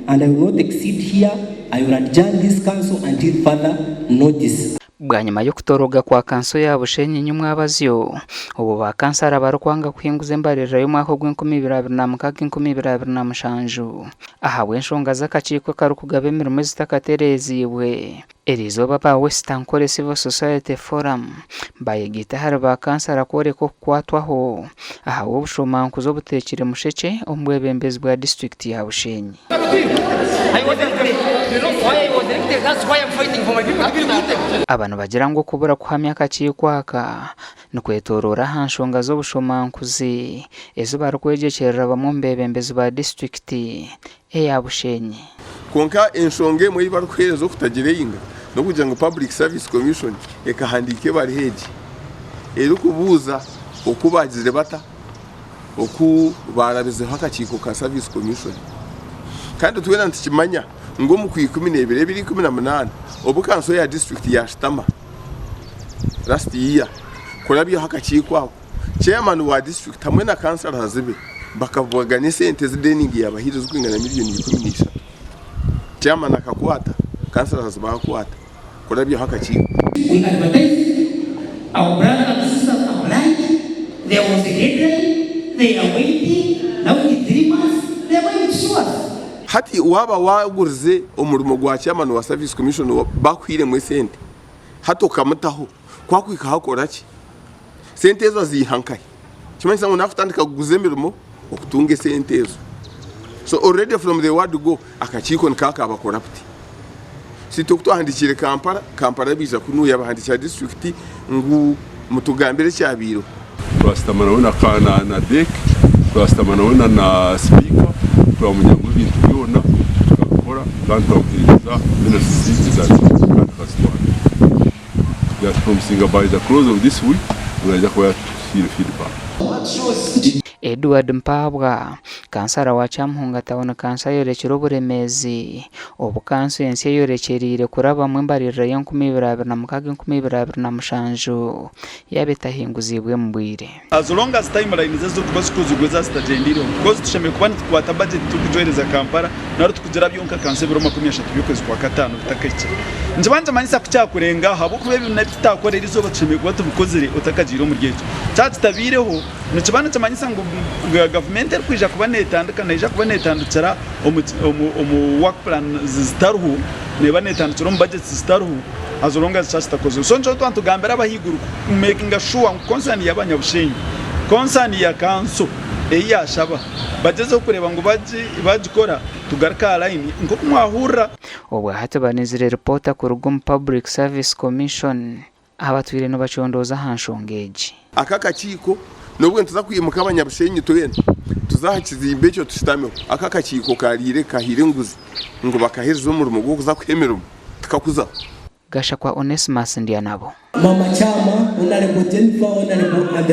and I will not exceed here, I will adjourn this council until further notice. Bwanyima y'okutoroga kwa kanso ya Bushenyi nyomwabazyo, obu ba kansara barikwanga kuhinguza embaririra y'omwaka ogw'enkumi ibiri 26 2027 ahabw'enshonga z'akakiiko akarikugaba emirimo ezitakatereeziibwe, eriizooba aba West Ankole Civil Society Forum bayegaita ahari ba kansara kworeka okukwatwaho ahabw'obushomankuzi obuteekire mushekye omu bwebembezi bwa disiturikiti ya Bushenyi. Aba nibagira ngu okubura kuhamya akakiiko aka nikwetoroora aha nshonga z'obushomankuzi ezi barikwegyekyerera bamwe omu beebembezi ba disiturikiti eya Bushenyi. Kwonka enshonga emwe ei barikuheereza okutagirenga n'okugira ngu Public Service Commission ekahandiika ebaruha egi erikubuuza oku baagizire bata oku baarabizeho akakiiko ka Service Commission. Kandi twena nitukimanya ngu omu Kwikumineebiri 2018 obu kanso ya disiturikiti yaashutama last year kurabyaho akakiiko ako, chairman wa disiturikiti hamwe na councillors be bakabagana esente ezi Denning yaabahaire ezirikwingana miriyoni 13. Chairman akakwata, councillors baakwata kurabyaho akakiiko. We advertised, our brother and sisters applied, there was a deadline, they are waiting, now it is 3 months, they are going to sue us. Hati waaba waagurize omurimo gwa chairman wa Service Commission bakuhairemu esente, hati okamutaho, ku akuhikaho akora ki? Sente ezo aziiha nkahi? Nikimanyisa ngu naakutandika kuguza emirimo okutunga esente ezo. So already from the word go, akakiiko nikaba kaaba corrupt. So itwe ku twahandikiire Kampala, Kampala baija kunuuya bahandiikira disiturikiti ngu mutugambire ekyabaireho. Twashutama nawe na na Dec, twashutama nawe na na sipiika, twamugira ngu ebintu byona tukabikora kandi twamuheereza minutes eza disiturikiti kandi akazitwara. Yatupromisinga by the close of this week ngu naija kuba yatuhaire feedback. Edward Mpaabwa, Kansara wa Kyamuhunga Town Council ayorekire oburemeezi obu kanso ensya eyorekyereire kurabamu embaririra y'enkumi ibiri abiri na mukaaga 2027 yaaba etahinguziibwe omu bwire. As long as timelines ezirikuba zikozirwe zaaba zitagyendireho because tushemereire kuba nitukwata budget turikugyohereza Kampala nari tukugira byonka kanso ebiro 30 by'okwezi kwa kataano bitakahikire. Nikiba nikimanyisa ku kyakurenga aho ahabw'okuba ebi n'ebi tutakora erizooba tushemereire kuba tubikozire otakagiire omuri ekyo. Kyaba kitabaireho nikiba nikimanyisa ngu gavumenti erikwija kuba netandika neija kuba netandikira omu omu work plan zitariho neeba netandikira omu budgets zitariho as long as kyaba kitakozirwe. So nikyo twaba nitugambira abahaiguru ku makinga sure ngu concern y'abanyabushenyi, concern ya kanso ei yashaba bagyezeho kureeba ngu bagikora tugaruke aha line nk'oku mwahurira. Obwahati banizire ripoota kuruga omu Public Service Commission abatwire nibacondooza aha nshonga egi. Aka akakiiko nobwo nituza kwimuka abanyabushenyi twena tuze aha kizimbe ekyo tushutameho. Aka akakiiko kariire kahaire enguzi ngu bakahereza omurimo gw'okuza kuha emirimo tikakuzaho. Gashakwa Onesmus Ndyanabo. Mama Chama, Honourable Jennifer, Honourable and the.